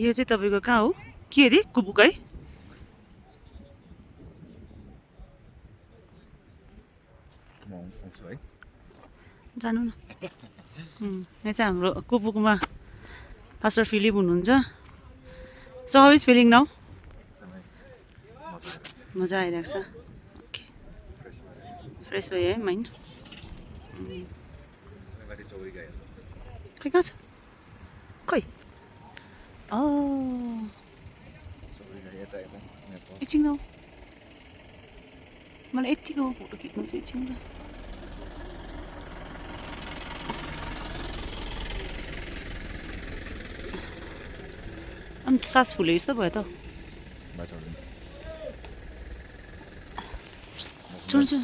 यो चाहिँ तपाईँको कहाँ हो के अरे कुबुक है जानु न यहाँ चाहिँ हाम्रो कुबुकमा पास्टर फिलिप हुनुहुन्छ so how is feeling now मजा आइरहेको छ ओके फ्रेस भयो है माइन्ड खै कहाँ छ खै एकछिन न मलाई यतिको फोटो खिच्नु चाहिँ एकछिन ल अन्त सास फुले जस्तो भयो त छोड्छु